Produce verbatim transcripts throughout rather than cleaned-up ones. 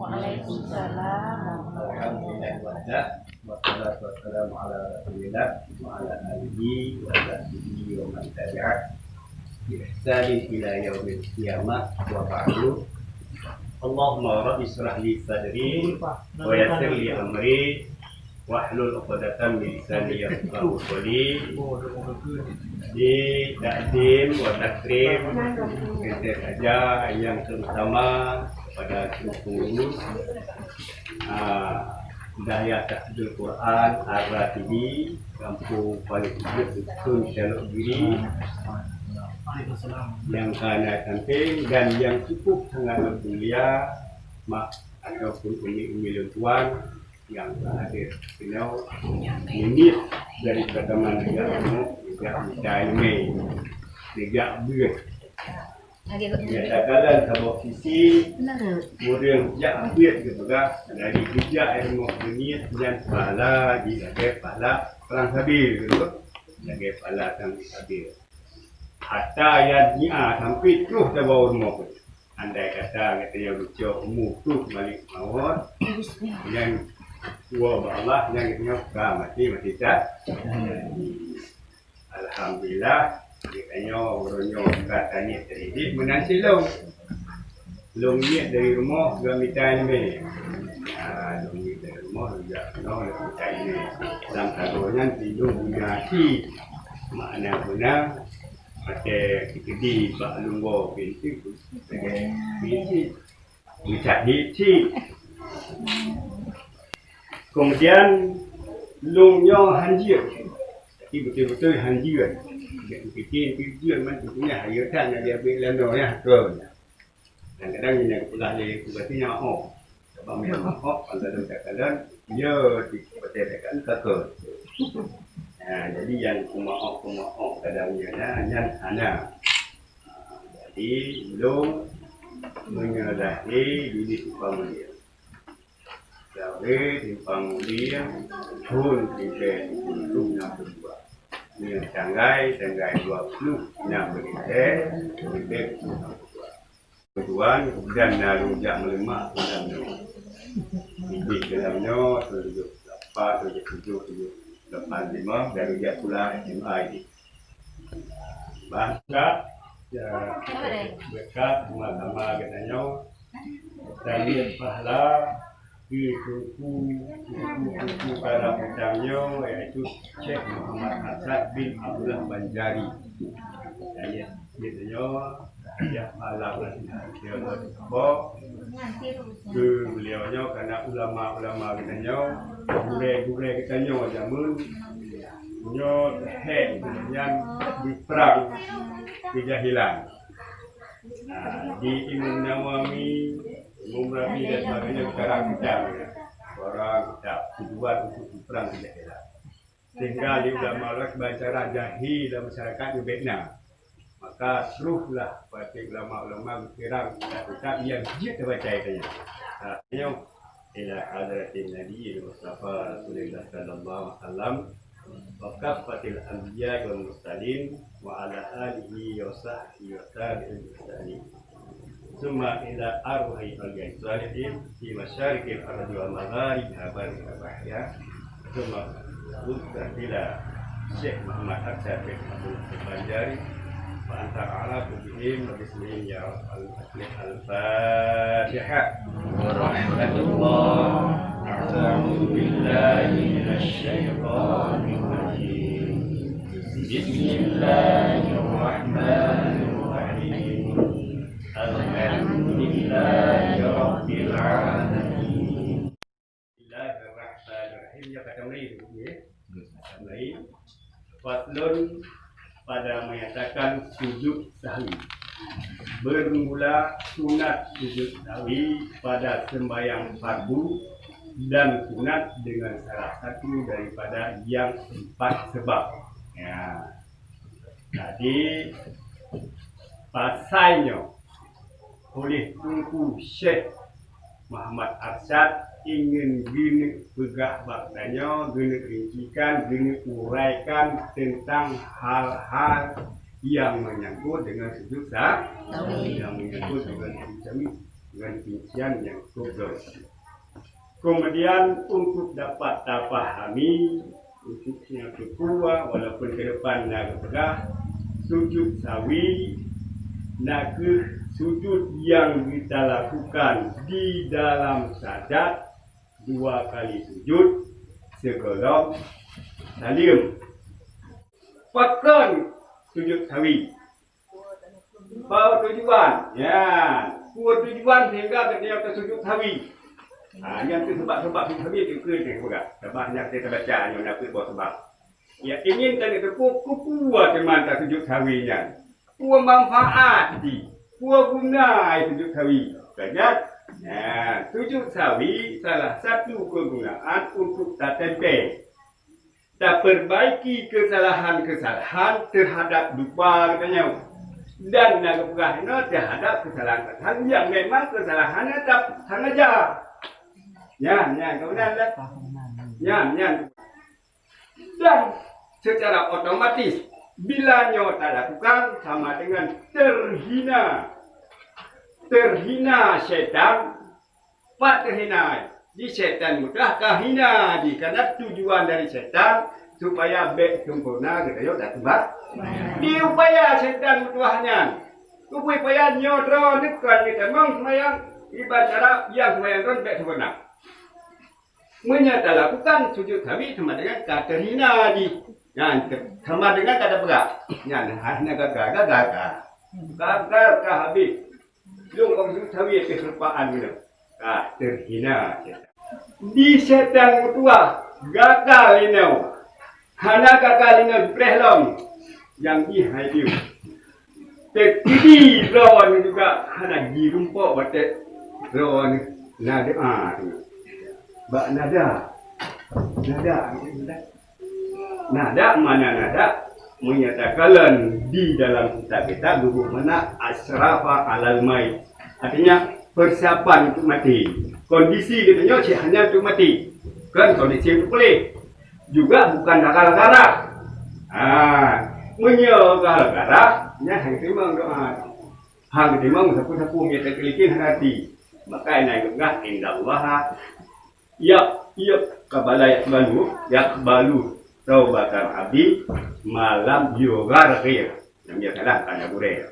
Waalaikumsalam. Alhamdulillah wahdah, wassalatu wassalamu ala Rasulillah wa ala alihi wa sahbihi wa man tabi'ah bi ihsanin ila yaumil qiyamah, wa ba'du. Allahumma rabbi israh li sadri wa yassir li amri wahlul 'uqdatam min lisani yafqahu qawli. Di takdim wa takrim, kita saja yang terutama kepada pengurus, ah, Dayah Tahfidz Quran Ar-Ratibin, Kampung Paling Hidup Dusun Syalok Giri, yang ka na samping dan yang cukup sangat bermulia, mak ataupun umi-umi lôn tuan, nyang ka hadir keunoe, niniet dari Kota Manado, neujak mita ileumèe, neujak beuet. Nyata kalon saboh sisi, ureueng jak beuet geupeugah, dari geujak i rumoh niniet nyan pahala jih lagèe pahala prang sabil, lagèe pahala prang sabil. Ata nyang jiá sampoe troh saboh rumoh. Andai kata geutanyoe geucok umu troh balik mawöt, nyan woe bak Allah, nyan geutanyoe ka maté, maté that. Alhamdulillah, geutanyoe uroe nyoe ka taniet teudidik meunan cit lôn. Lôn niet dari rumoh, lôn mita ileumèe. Ah, lôn niet dari rumoh, lôn jak keunoe, lôn mita ileumèe. Lam sagoe nyan, lôn guna hati. Makna guna, maté keudéh bak lôn woe pintoe, pintoe. Meucahit cit. Kemudian, lôn nyoe han jeuet. Tapi beutôi-beutôi han jeuet. Jadi, pikir jeuet man, tentunya hayeue that nyang diambil lam nyoe, ya, beutôi. Kadang-kadang nyang geupeugah lé peugah nyan, oh. Sabab meunyoe meu'oh, kalau lôn takalon, ya, di patéh dekat takot. Ha, jadi nyang kumeu'oh-kumeu'oh kadang nyan, nyan hana. Ha, jadi, lôn meunyoe lahé di Simpang Mulia. Lahé Simpang Mulia, thôn siribèe sikureueng nam ploh dua. Meunyoe tanggai, tanggai dua ploh nam buleuen, buleuen nam ploh dua. Tuan, dan na lôn jak meuleumak lam nyoe. Idéh dalam nyoe, tujoh lapan, tujoh tujoh, tujoh lapan lima, dan lôn jak sikula S M A idéh. Bangsa, ya, berkat sama-sama geutanyoe, dan lihat pahala, di teungku, teungku, teungku para bintang nyoe, yaitu Syekh Muhammad Hasan bin Abdullah Banjari. Dan ya, geutanyoe, ya, malam nasihat. Ya, Allah, keu beliau nyoe karena ulama-ulama geutanyoe, gurèe-gurèe geutanyoe jameun nyoe teuhèk nyan diperang keujahilan. Nah, di Imam Nawawi, Imam Rafi dan sebagainya dikarang kitab. Karang kitab tujuan untuk diperang keujahilan. Sehingga di ulama-ulama sebagai cara jahil dan masyarakat nyoe bèk na. Maka, troh lah pati ulama-ulama geupeurang kitab-kitab nyang jeuet tabaca teuh nyan. Nah, nyoe, ila hadratin Nabi Mustafa Rasulillah sallallahu alaihi wasallam, wa kaffatil anbiya wal mursalin, wa ala alihi wa sahbihi wa tabi'in bi ihsanin. Tsumma ila arwahi awliya shalihin fi masyariqil ardi wa magharibiha barriha wa bahriha. Tsumma ila Syekh Muhammad Arsyad bin Abdul Banjari, fa anta a'lamu bihim wa bismihim ya Rabbal alamin. Al-Fatihah. Warahmatullah. A'udzu billahi minasy syaithanir rajim. Bismillahirrahmanirrahim. Alhamdulillahirabbil alamin. Bismillahirrahmanirrahim. Ya, kata meri dulu, ya. Kata meri. Faslun, pada menyatakan sujud sahwi. Bermula sunat sujud sahwi pada sembahyang fardu dan sunat dengan salah satu daripada yang empat sebab. Ya. Jadi, pasai nyoe oleh Teungku Syekh Muhammad Arsyad ingin geuneuk peugah bak tanyoe, geuneuk rincikan, geuneuk uraikan teuntang hal-hal nyang menyangkut dengan sujud sa-, Sahwi. Nyang menyangkut dengan sujud sahwi. Ngon rincian nyang cukup global. Kemudian, untuk dapat tapahami, untuk nyang keudua, walaupun ke depan na geupeugah, sujud sahwi na kheueh sujud nyang geutalakukan di dalam sadat dua kali sujud sigohlom saleuem. Pakon sujud sahwi? Peue tujuan? Nyan. Peue tujuan sehingga geutanyoe teusujud sahwi? Ha, nyan tu sebab-sebab sujud sahwi tu keu teupeugah. Sabab nyan kita baca nyoe na peuet boh sebab. Ya, ingin tanyoe teupeu keupeue teuma tasujud sahwi nyan. Peue manfaat jih? Peue guna sujud sahwi? Ka nyan. Nah, sujud sahwi salah satu kegunaan untuk tateuntèe, tapeurbaiki keusalahan-keusalahan teuhadap lupa geutanyoe. Dan na geupeugah inoe teuhadap keusalahan-keusalahan nyang memang keusalahan nyang ta-, sengaja. Nyan, nyan, kemudian, nyan, nyan. Dan secara otomatis, bila nyoe talakukan, sama dengan terhina. Terhina syaitan, pat terhina. Di syaitan mudah ka hina jih, karena tujuan dari syaitan supaya bèk sempurna geutanyoe taseumbahyang. Di upaya syaitan meutuah nyan, upaya nyoe droeneuh kon geutamong seumayang, iban cara nyang seumayang droeneuh bèk sempurna. Meunyoe talakukan sujud sahwi sama dengan ka terhina jih. Nyan, sama dengan ka tapeugah. Nyan, hana gaga, gaga ka. Gaga ka habéh. Lôn kong sujud sahwi ateueh keulupaan nyoe. Ka terhina syaitan. Di syaitan meutuah, gagal inoe. Hana gagal inoe, preh lom. Nyang jih hai dieu. Teukeudi droeneuh juga hana jirumpok watèe droeneuh na doa tu. Bak nada. Nada, nada. Nada, makna nada? Meunyoe takalon di dalam kitab-kitab, geubuet makna asyrafa alal mait. Artinya, persiapan untuk mati. Kondisi geutanyoe cit hana untuk mati. Kon kondisi untuk puléh. Juga bukan gara-gara. Ha, meunyoe gara-gara, nyan hana teurimong doa. Hana teurimong sapeue-sapeue meunyoe teukeuliki hana hati. Maka inan geupeugah, indallaha ya, ya, qabala yaqbalu, yaqbalu taubatan abdi ma lam yugharghir. Nyang biasalah, hana gurèe.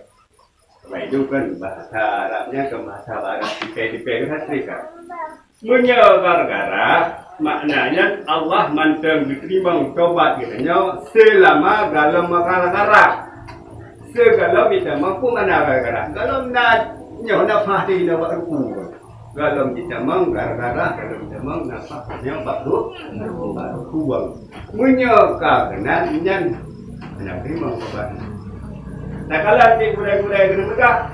Baik, itu kan bahasa Arabnya ke bahasa Arab tipè-tipè ke sastra kan. Meunyoe gara-gara, maknanya Allah mantong geuteurimong tobat geutanyoe selama galom gara-gara. Segalom geutamong peue makna gara-gara. Galom na nyoe nafah di na bak ruku. Galom geutamong gara-gara, galom geutamong nafah nyoe bak ru-, bak ruku. Meunyoe ka keunan nyan hana teurimong tobat. Takalon di gurèe-gurèe geuneuk peugah,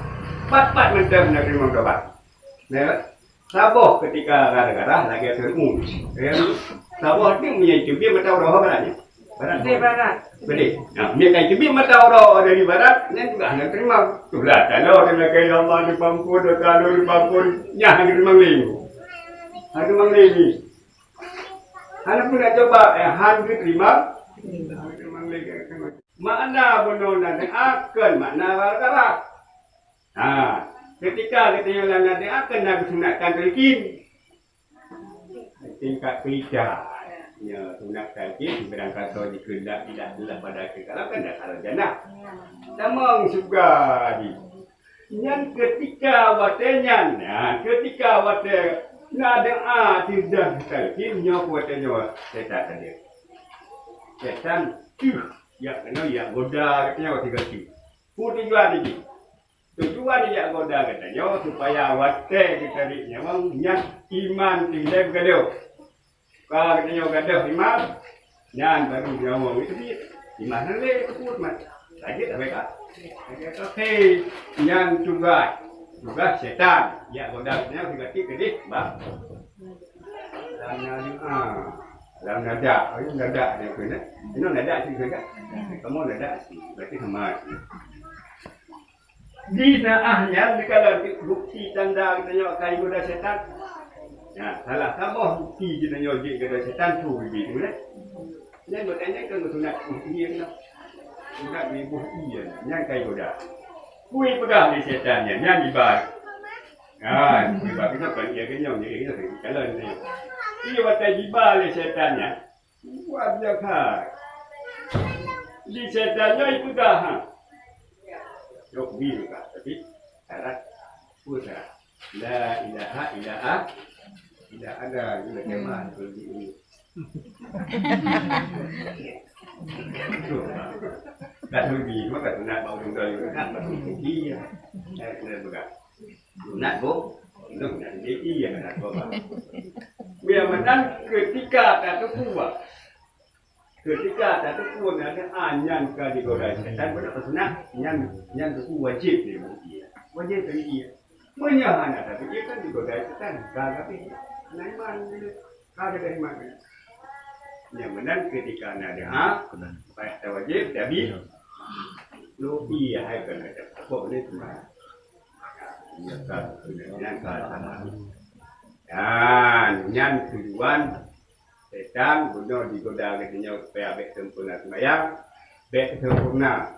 pat-pat mantong hana teurimong tobat. Ya, saboh ketika gara-gara lagèe teureuun. Ya, saboh tu meunyoe teubiet mata uroe barat nyoe. Barat. Di barat. Beudeh. Nah, meunyoe ka teubiet mata uroe dari barat, nyan juga hana teurimong. Tulah talo teunaga ya Allah dipampun, dosa lôn dipampun, nyan hana teurimong lé. Hana teurimong lé. Hana pernah coba, eh, han geuteurimong. Makna bunoe na doa, kon makna gara-gara. Ha, ketika geutanyoe lam na doa, kon na geusunatkan talkin. Tingkat keulika. Ya, sunat talkin, barangkasoe dikeundak tidak adalah pada kekalan kan dah sarjana. Tamong syurga di. Nyan ketika watèe nyan, nah, ketika watèe na doa tidak ditalkin, nyoe watèe nyoe setan tadi. Setan, tuh, ya kena, ya goda, katanya, watèe gaki. Peue tujuan nyan? Tujuan jak goda geutanyoe supaya watèe geutarek nyawöng nyan iman tinggai beugadôh. Ka geutanyoe gadôh iman, nyan baru nyawöng itu jih. Iman nyan lé teupot mat. Lagèe tabé ka. Lagèe kafé nyang tugas. Tugas setan. Jak goda geutanyoe sigati keudeh bak. Lam nada, ah, lam nada, oh, nada dia kena. Ini nada sih, nada. Kamu nada sih, berarti sama sih. Di naah nyan dikala bukti tanda geutanyoe ka jigoda setan. Nah, salah saboh bukti geutanyoe jeuet goda setan tu bibi tu, eh. Nyan bukan nyan kan sunat buh ie tu. Sunat buh ie nyan ka jigoda. Kui peugah lé setan nyan, nyan ibarat. Kan, sebab kita bukan dia kenyang, dia kenyang dari jalan ni. Dia batai jiba lé syaitan nyan. Luar biasa. Di syaitan nyan itu dah, ha. Yok, bi juga, tapi syarat, apa syarat? La ilaha illa a-, illa ana, illa kemah, hmm, kalau di ini. Tak lebih, maka nak bau dong dong, nak bau dong dong. Eh, kena pegang. Sunat bu, sunat bu. Iya, sunat bu. Biar menang ketika tak terpuas. Ketika tak terpuas, ada, ah, nyan ka digoda syaitan, pada sunat, nyan, nyan tu wajib dia bagi. Wajib bagi dia. Meunyo hana tapi dia kan digoda syaitan, ka tapi. Nah, iman dia. Ka ada iman. Yang menang ketika ada doa, payah tawajib, tapi. Lo iya, hai kan ada. Apa boleh tu? Dan nyan tujuan setan guna digoda geutanyoe supaya bèk sempurna sembahyang, bèk sempurna.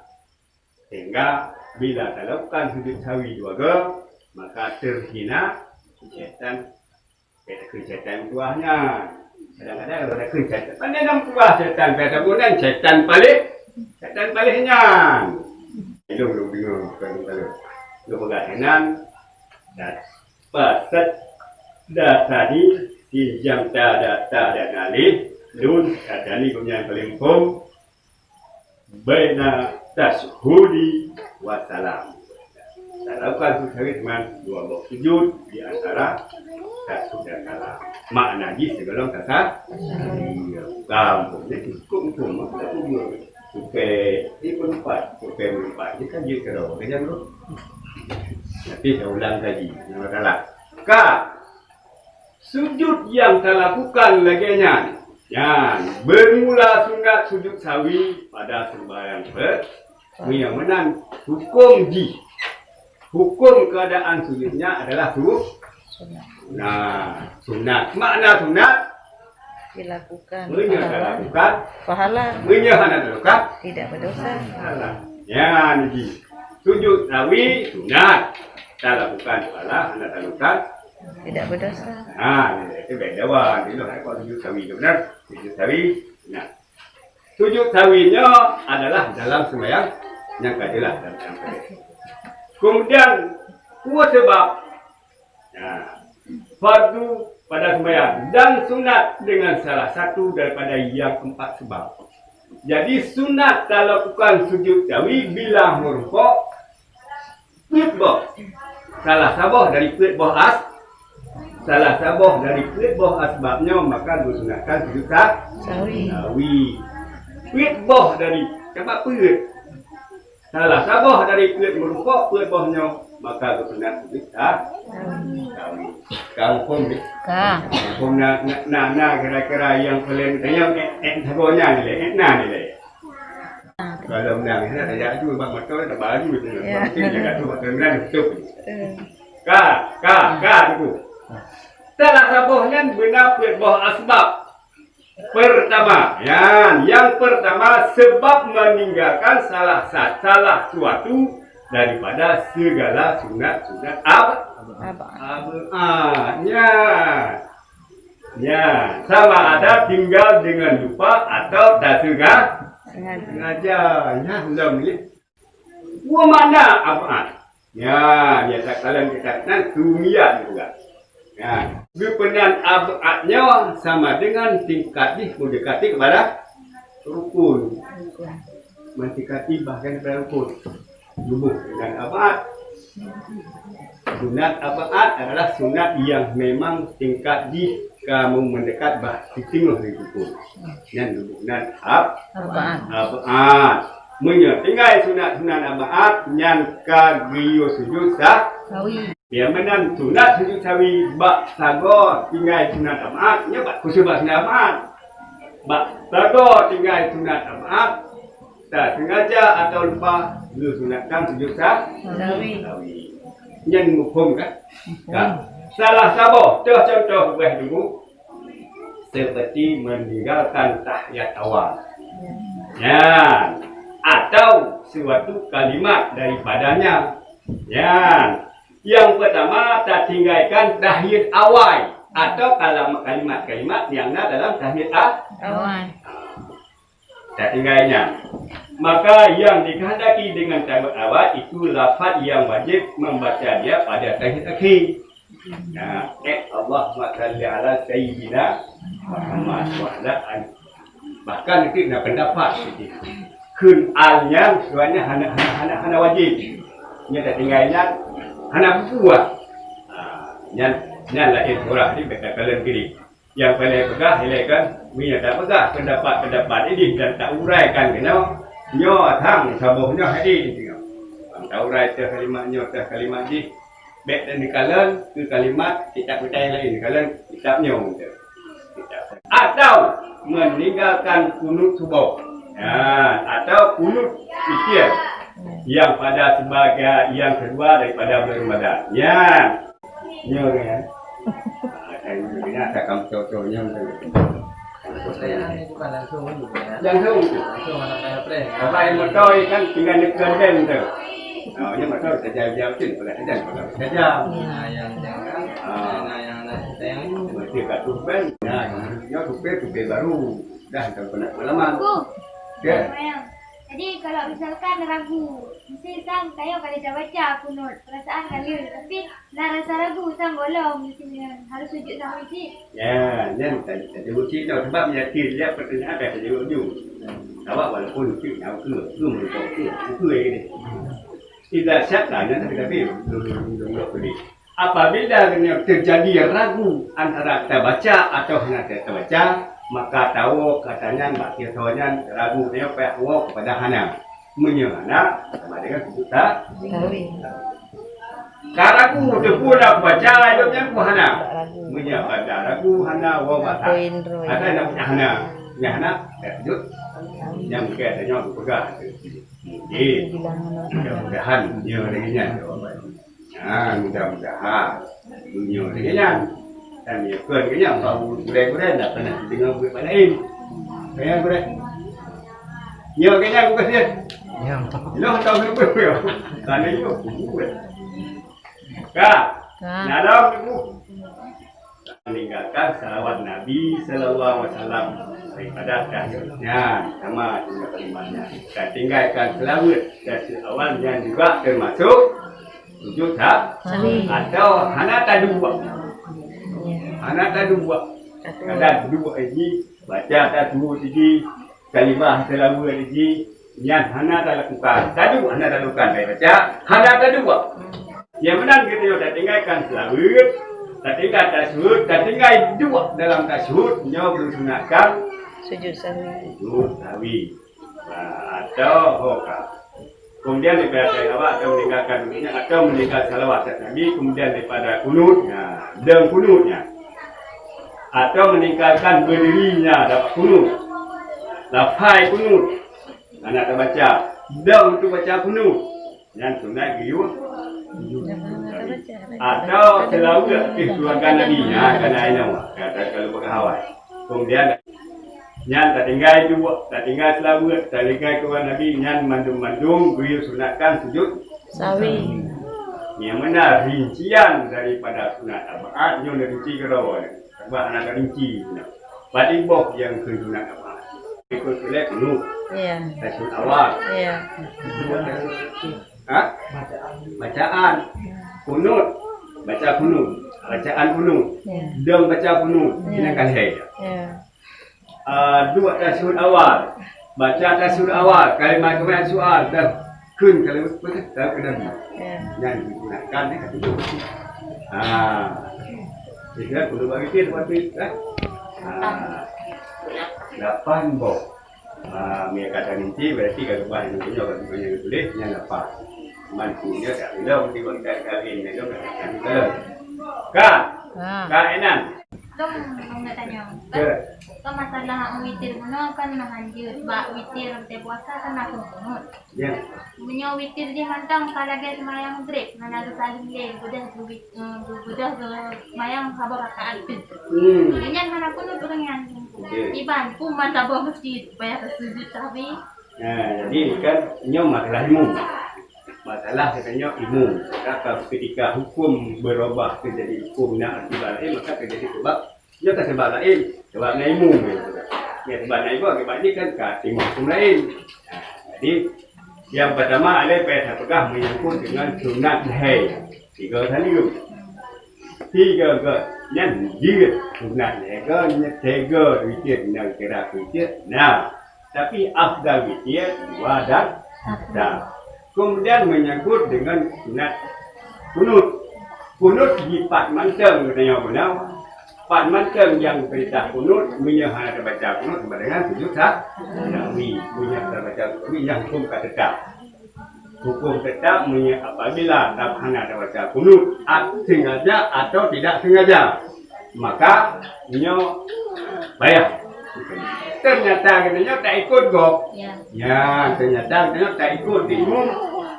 Sehingga bila talakukan sujud sahwi dua go, maka terhina setan. Bèk takheun setan tuah nyan. Kadang-kadang kalau takheun setan, pandai nam tuah setan, pada bulan setan paléh, setan paléh nyan. Ilong, ilong deungoe, bukan ilong. Ilong peugah sinan, dan pasat datani, sinjam ta data dan alih, lun datani gobnyan paléng phom, baina tasyahudi wa salam. Talakukan sujud sahwi man dua boh sujud di antara tasyahud dan salam. Makna jih sigohlom tasa-, iya, gampông. Jadi cukup muphom, tak perlu. Supaya dia berempat, supaya berempat. Dia kan dia kena, dia jangan. Nanti saya ulang lagi. Yang salah. Ka. Sujud nyang talakukan lagèe nyan, nyan bermula sunat sujud sahwi pada sembahyang pe-, meunyo meunan huköm jih. Huköm keuadaan sujud nyan adalah su-, nah, sunat. Makna sunat, dilakukan meunyo pahala. Talakukan, pahala. Meunyo hana talakukan, tidak berdosa. Salah. Nyan jih. Sujud sahwi sunat. Talakukan pahala, hana talakukan, tidak berdosa. Ha, itu beda wan. Itu hai kok sujud sahwi tu benar. Sujud sahwi. Nah. Sujud sahwi nyoe adalah dalam sembahyang nyang ka jelas dalam sembahyang. Kemudian, dua sebab. Nah, fardu pada sembahyang dan sunat dengan salah satu daripada yang empat sebab. Jadi, sunat talakukan sujud sahwi bila meurukuk, peuet boh. Salah saboh dari peuet boh as-, salah saboh dari peuet boh asbab nyoe maka geusunatkan sujud sa-, sahwi. Sahwi. Peuet boh dari, sabab peuet. Salah saboh dari peuet meurukuk, peuet boh nyoe maka geusunat sujud sa-, sahwi. Ka muphom ni? Ka. Muphom na, na, na, na kira-kira nyang paléng, nyang, eh, eh, saboh nyan ni lé, eh, na ni lé. Kalau menang, ya, tak jatuh, bak motor, tak baju tu. Ya. Mungkin dia jatuh, bak terminal, tutup. Eh. Ka, ka, ka, tu. Salah saboh nyan beuna peuet boh asbab. Pertama, ya, yang pertama, sebab meninggalkan salah sa-, salah suatu daripada segala sunat-sunat ab-, Ab'ad. Ab'ad. Ya. Ya, sama ada tinggal dengan lupa atau tak senga-, sengaja. Sengaja. Ya, lom ni. Wa makna ab'ad. Ya, ya, takalon kita nan sumiat juga. Ya, geupeunan ab'ad nyoe sama dengan tingkat jih mendekati kepada rukun. Mendekati bahkan kepada rukun. Tubuh dengan ab'ad. Sunat ab'ad adalah sunat yang memang tingkat jih kamu mendekat bah di tengah dari rukun. Nyan tubuh nan ab-, ab'ad. Ab'ad. Meunyoe tinggai sunat-sunat ab'ad, nyan ka geuyue sujud sa-, sahwi. Nyang meunan sunat sujud sahwi bak sagoe tinggai sunat ab'ad, nyan bak khusus bak sunat ab'ad. Bak sagoe tinggai sunat ab'ad, tasengaja atawa lupa, geusunatkan sujud sa-, sahwi. Sahwi. Nyan muphom kan? Muphom. Kan? Salah saboh, toh contoh ubah dulu. Seperti meninggalkan tahiyat awal. Nyan. Atau suatu kalimat daripadanya. Nyan. Yang pertama, tatinggaikan tahiyat awai atau kalam-, kalimat-kalimat yang na dalam tahiyat a-, Awai. Tatinggai nyan. Maka yang dikehendaki dengan tahiyat awai itu lafaz yang wajib membaca dia pada tahiyat akhir. Nah, eh, Allahumma salli ala sayyidina Muhammad wa ala ali. Bahkan itu na pendapat. Kheun al nyan sebenarnya hana, hana, hana, hana wajib. Nyan tatinggai nyan hana buah. Ha, nyan, nyan laén surah ni beda kalian kiri. Yang paling peugah, ilai kan, meunyoe tapeugah pendapat-pendapat idih dan tauraikan keunoe, nyoe thang saboh nyoe hadih teuh. Taurai teuh kalimat nyoe, teuh kalimat jih. Bèk neukalon keu kalimat kitab-kitab nyang laén, neukalon kitab nyoe teuh. Kitab. Atau meninggalkan kunut suboh. Ya, atau kunut witir yang pada sebagai yang kedua daripada bulan Ramadan. Ya. Nyoe kan. Ah, saya ingat saya kamu cocok nyoe. Saya ni bukan langsung ni, ya. Langsung. Langsung anak saya prank. Apa yang motor kan tinggal dekat band tu. Oh, ini motor saya jauh-jauh tu, pada saja, pada saja. Ya, yang jangan. Ah. Nah, yang anak saya ni. Mesti kat tu band. Nah, yang tu supir, supir baru. Dah, tak pernah pengalaman. Aku. Ya. Sayang. Jadi, kalau misalkan ragu, mesti sang tayong kali dah baca kunut, perasaan kali, tapi na rasa ragu sang golom di sini, harus sujud sahwi cit. Ya, nyan tadi, tadi uji tau, sebab yakin dia pertanyaan dah tadi ujung. Awak walaupun uji, nyawa ke, ke mereka ke, ke lagi ni. Tidak siap lah, nyan tapi, tapi, belum, belum, belum, belum, belum. Apabila terjadi ragu antara tabaca atau hana tabaca, maka tawoe kata nyan bak sira nyan ragu nyoe payah woe kepada hana. Meunyoe hana, sama dengan sujud ta-, Sahwi. Ka ragu, teupeu na baca ayat nyan pun hana. Meunyoe ka ragu, hana, woe bak ta-, Poin roh. Ada nak hana. Nyang hana, ya sujud. Nyang mungkin ada nyoe peugah. Mungkin. Mudah-mudahan nyoe lagi nyan jawapan. Ha, mudah-mudahan. Dunia lagi nyan. Dan nyoe kan lagi nyan, bak gurèe-gurèe dah pernah dengar buet bak lain. Kaya gurèe. Nyoe lagi nyan bukan dia. Ya. Loh, tahu apa dia? Kerana nyoe buet. Ka. Ka. Dalam ibu. Meninggalkan salawat Nabi sallallahu alaihi wasallam daripada tahiyat nyan, sama dengan kalimatnya. Dan tinggalkan selawat dari awal nyan juga termasuk sujud sa-, Sahwi. Atau hana taduek. Ya. Hana taduek. Kadang duek ini, baca tasbih ini, kalimah selawat ini, nyan hana talakukan. Taduek hana talakukan, baca, hana taduek. Nyang meunan geutanyoe tatinggalkan selawat, tatinggal tasyahud, tatinggal duek dalam tasyahud, nyoe geusunatkan Sujud sahwi. Sujud sahwi. Nah, atau ho ka. Kemudian daripada awak atau meninggalkan duduknya atau meninggal salawat atas Nabi, kemudian daripada kunut, nah, dan kunutnya. Atau meninggalkan berdirinya dapat kunut. Lafai kunut. Hana tabaca. Dan untuk baca kunut. Nyan sunat geuyue. Atau selawat keu keluarga Nabi. Ha, kana inoe. Kata kalau peugah awai. Kemudian, nyan tatinggai duek, tatinggai selawat, tatinggai keluarga Nabi, nyan mandum-mandum geuyue sunatkan sujud. Sahwi. Nyang meunan rincian daripada sunat ab'ad, nyoe rinci keudroe. Sabab hana tarinci. Padum boh nyang keu sunat ab'ad. Ikut selek dulu. Iya. Tasyahud awal. Iya. Ha? Bacaan. Kunut. Baca kunut. Bacaan kunut. Ya. Dong baca kunut. Ya. Ini kan saya. Ya. Ah, duek tasyahud awal. Baca tasyahud awal. Kalimat kemudian soal. Dan kun kalimat betul. Dan kena. Ya. Dan digunakan ni kata tu. Ah. Dia kunut bagi dia waktu itu, eh? Ah. Lapan boh. Ah, meunyoe kata ninti, berarti ka keubah nyang nyoe, ka keubah nyang tuléh, nyan lapan. Cuman, nyoe tak bilang, nanti bang tak kahwin, nyoe tak kahwin. Ka? Ha. Ka, Enan? Dong, dong nak tanya. Ke? Kan masalah witir bunoe kan hanjeuet, bak witir watèe puasa kan langsung kunut. Ya. Meunyoe witir jih mantong ka lagèe seumayang Maghrib, hana geusaleuem lé, geubeudôh geuwi-, eh, geubeudôh geumayang saboh rakaat teuk. Hmm. Nyan hana kunut ureueng nyan. Okey. Iban pun man saboh meuseujid, payah sujud sahwi. Nah, jadi kan nyoe masalah ilmu. Masalah katanya imum. Maka ketika hukum berubah terjadi hukum na akibat lain, maka terjadi sebab. Nyoe ka sebab lain, sebab na imum. Ya, sebab na imum akibat ni kan ka timah hukum lain. Nah, jadi, yang pertama, ada payah peugah menyangkut dengan sunat lhèe. Tiga kali. Tiga göt. Nyan jeuet sunat lhèe göt, nyan tiga witir, nyan kira witir. Nah, tapi afdal witir dua dan satu. Kemudian menyangkut dengan sunat kunut. Kunut di pat mantong katanya beuna. Pat mantong nyang perintah kunut, meunyoe hana tabaca kunut sama dengan sujud sa-, sahwi. Meunyoe tabaca kunut, nyang hukum ka tetap. Hukum tetap meunyoe apabila ta-, hana tabaca kunut, at-, sengaja atau tidak sengaja, maka nyoe payah. Ternyata katanya tak ikut gob. Ya. Ya, ternyata katanya tak ikut di imum.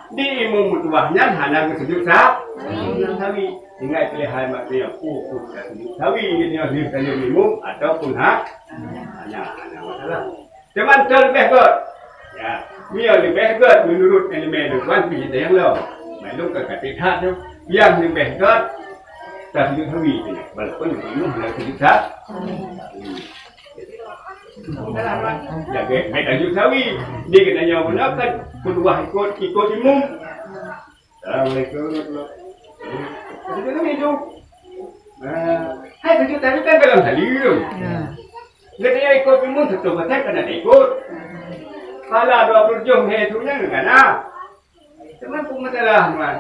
Di imum meutuwah nyan hana geusujud sa-, sahwi. Ingat pilihan mak dia, oh, oh, tak sujud sahwi, dia ni, dia imum ataupun ha-, hana, hana masalah. Teuma leubeh göt. Ya, nyoe leubeh göt menurut ileumèe lôn tuan pih nyang lom. Maklum ka katé that tu. Nyang leubeh göt tasujud sahwi tu. Walaupun imum hana sujud sa-, sahwi. Jadi, baik tasujud sahwi. Dia kena nyoe beuna kan, keudua ikut, ikut imum. Assalamualaikum warahmatullahi wabarakatuh. Sujud sahwi tu. Ah, hai sujud sahwi kan dalam sahwi tu. Ya. Jadi, ya, ikut imum seratus persen kena ikut. Pahala dua puluh tujuh hari tu nyan kena. Teuma peue masalah, tuan?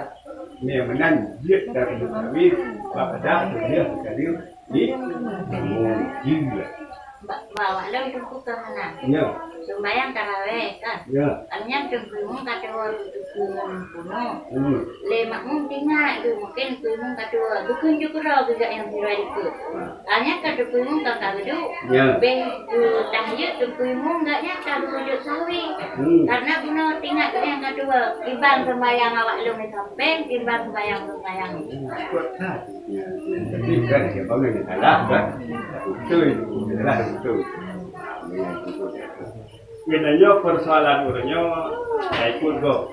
Ni meunan jeuet dari sujud sahwi, bak pada sujud sahwi. Ni, oh, iya. Ba-, ba-, awak lôn teungku ka hana. Ya. Sembahyang tarawih kan. Ya. Awak nyan teungku imum ka tuwoe keu kunut. Hmm. Lé makmum teuingat tu, mungkin teungku imum ka tuwoe. Bukon ju keudroe geujak nyang sira dikeue. Ha. Awak nyan ka teungku imum ka, ka geuduek. Ya. Beh, eh, tahiyat teungku imum gak nyan ka geusujud sahwi. Hmm. Karena bunoe teuingat geuh nyang ka tuwoe. Kiban sembahyang awak lôn di sampéng, kiban sembahyang lôn di sampéng. Hmm. Kuat that. Ya, tapi kan dia bangun dia salah kan? Betul, dia salah betul. Geutanyoe persoalan ureueng nyoe taikut gob.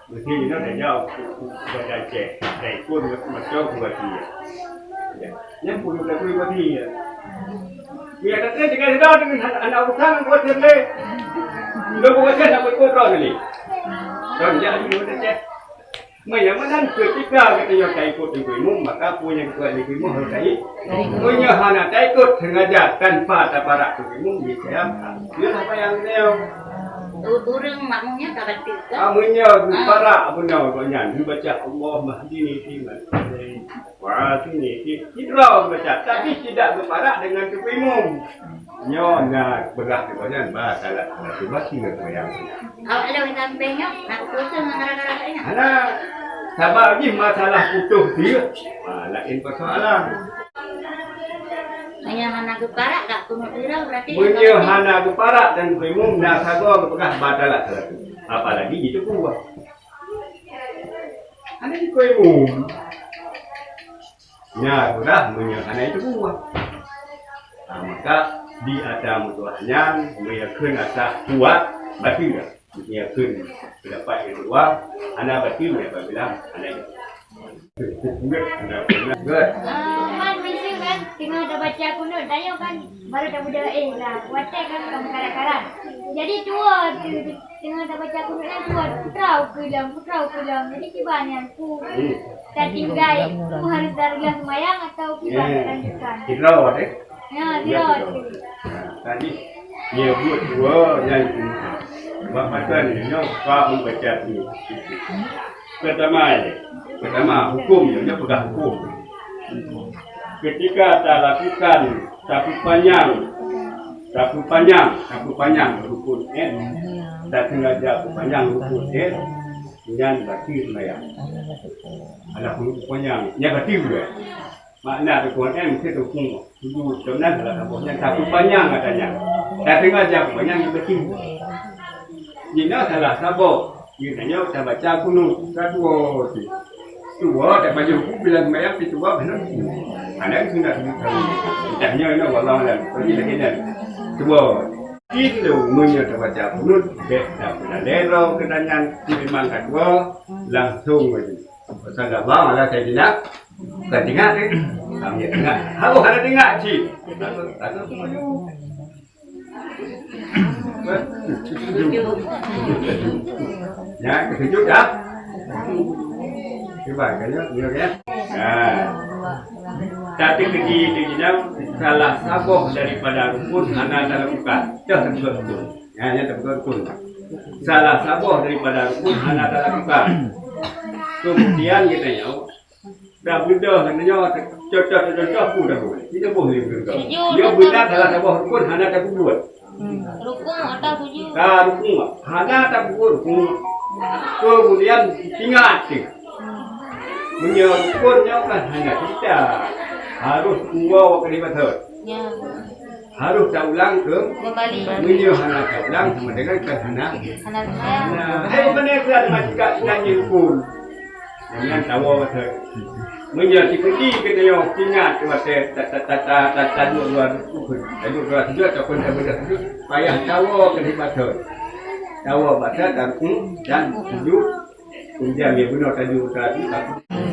Mesti inoe tajaweueb bak Aceh, taikut macam buat dia. Ya, nyang pun udah beri bagi ya. Ya, tapi dengan dah dengan anak, anak urusan buat dia. Udah buat dia nak ikut orang ni. Kan jadi buat Aceh. Meunyoe meunan keutika geutanyoe taikot teungku imum, maka peue nyang geupeugah teungku imum harôh taikot. Meunyoe hana taikot sengaja tanpa taparak teungku imum, niscaya ka. Nyoe haba nyang geutanyoe. U-, ureueng makmum nyan ka bateue, kan? Ah, meunyoe geuparak bunoe gobnyan, geubaca, "Allahumma hdini fiman hadait, wa afini fi," sidroe geubaca, tapi tidak geuparak dengan teungku imum. Nyoe na peugah sigoe nyan, batalat salatu, basil seumayang. Awak lôn sampéng nyoe, na putôh ngon gara-gara laén nyan? Hana, sabab jih masalah putôh sie, ha, laén persoalan. Meunyoe hana geuparak, dak kunut sira, berarti meunyoe hana geuparak dan imum na sagoe geupeugah batalat salatu. Apalagi jiteupue. Hana jiteupue imum. Nyan sudah meunyoe hana jiteupue. Ha, maka di ata meutuah nyan, meunyoe kheun ata kuat, bateue. Meunyoe kheun pendapat nyang keudua, hana bateue, meunyoe apabila hana jiteupue. Good. Good. Ah, man, misi kan, teungoh tabaca kunut, tanyoe kan, baru tamudah, eh, lah, watèe kan, ka meukarat-karat. Jadi, tuwoe tu, teungoh tabaca kunut nyan, tuwoe, putra ukeue lom, putra ukeue lom. Jadi, kiban nyan, ku, hmm, tatinggai, ku harus tarulah seumayang atau kiban, ya, talanjutkan? Sidroe deh. Ya, sidroe. Nah, tadi, dia buat dua, yang, bak masa ni, nyoe, ka membaca tu. Pertama, ya. Pertama, hukum, dia, dia peugah hukum. Ketika talakukan sapu panyang, sapu panyang, sapu panyang rukun N, tasengaja sapu panyang rukun N, nyan bateue seumayang. Alah, sapu panyang, nyan bateue. Makna rukun N meusti rukun sujud. Keunan salah saboh nyan sapu panyang katanya. Tasengaja sapu panyang nyang bateue. Jinoe salah saboh. Geutanyoe tabaca kunut, ka tuwoe tu. Tuwoe, tabaca buku bilang sembahyang, pi tuwoe, keunan tu. Hana sunat sujud sahwi. Entah nyoe, nyoe, wallahu alam. Bagi lagèe nyan. Tuwoe. Cit lôn meunyoe tabaca kunut, bèk tapeulalèe droe keunan nyan, memang ka tuwoe, langsong laju. Peusanggaban ala Saidina, ka teuingat, eh. Kami teuingat. Harôh hana teuingat cit. Takot, takot. Ya, keusujut dah. Cuba, kayuh, kayuh, ya. Nah. Tapi keudi itu jenang salah saboh daripada rukun hana talakukan. Dah rukun. Ya, ya, rukun. Salah saboh daripada rukun hana talakukan. Kemudian kita nyoe, dah beudôh nyoe, contoh-contoh pun dah boleh. Kita boleh beudôh. Dia beudôh salah saboh rukun hana tapeubuet. Rukun atau sujud? Ah, rukun. Hana tapeubuet rukun. Kemudian ingat tu. Meunyoe rukun nyoe kan hana kita. Harôh tuwoe waktu lima tahun. Ya. Harôh taulang ke Kembali. Meunyoe hana taulang sama dengan kan hana. Hana sembahyang. Nah, hai mana tu ada majikan nanya rukun. Jangan tawa masa. Meunyoe sikeudi keunoe ingat tu watèe ta-, ta-, ta-, ta-, ta-, taduek dua rukun. Taduek dua sujud ataupun tabeudôh sujud, payah tawa keu lima tahun. Tawa baca dan, dan sujud. Kemudian dia bunoe taduek dua sujud.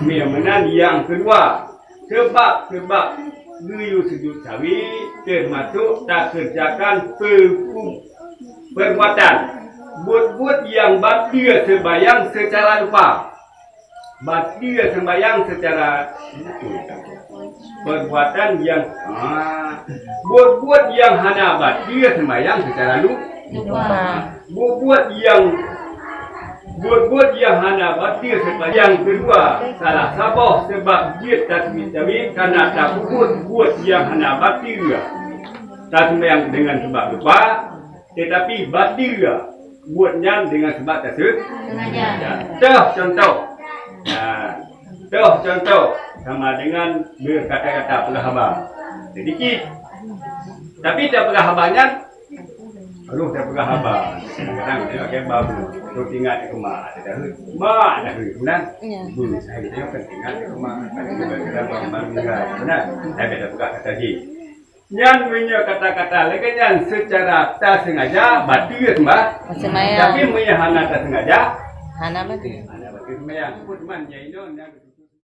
Meunan nyang keudua. Sebab-sebab geuyue sujud sahwi teumasuk takeurjakan pe-, perbuatan, buet-buet nyang bateue seumbahyang seucara lupa. Bateue seumbahyang seucara perbuatan nyang, ah, buet-buet nyang hana bateue seumbahyang seucara lu-, Lupa. Buet-buet nyang, buet-buet nyang hana bateue seumbahyang. Keudua, salah saboh sabab jeuet taseumayang kana tapeubuet buet nyang hana bateue. Taseumayang deungon sabab lupa, teutapi bateue buet nyan deungon sabab taseu-, Sengaja. Toh contoh. Nah, toh contoh sama dengan beukata-kata peugah haba. Sedikit. Tapi tapeugah haba nyan, aduh, tapeugah haba. Kadang-kadang dia pakai babu. Tu ingat ke mak, ada dah. Mak dah. Benar? Ya. Hmm, saya tengok kan ingat ke mak. Kadang-kadang bang, bang, benar. Saya kata peugah kata jih. Nyan meunyoe kata-kata lagèe nyan seucara tasengaja, bateue seumbah. Seumayang. Tapi meunyoe hana tasengaja, Hana bateue. Hana bateue seumayang. Pun man nyan inoe nyan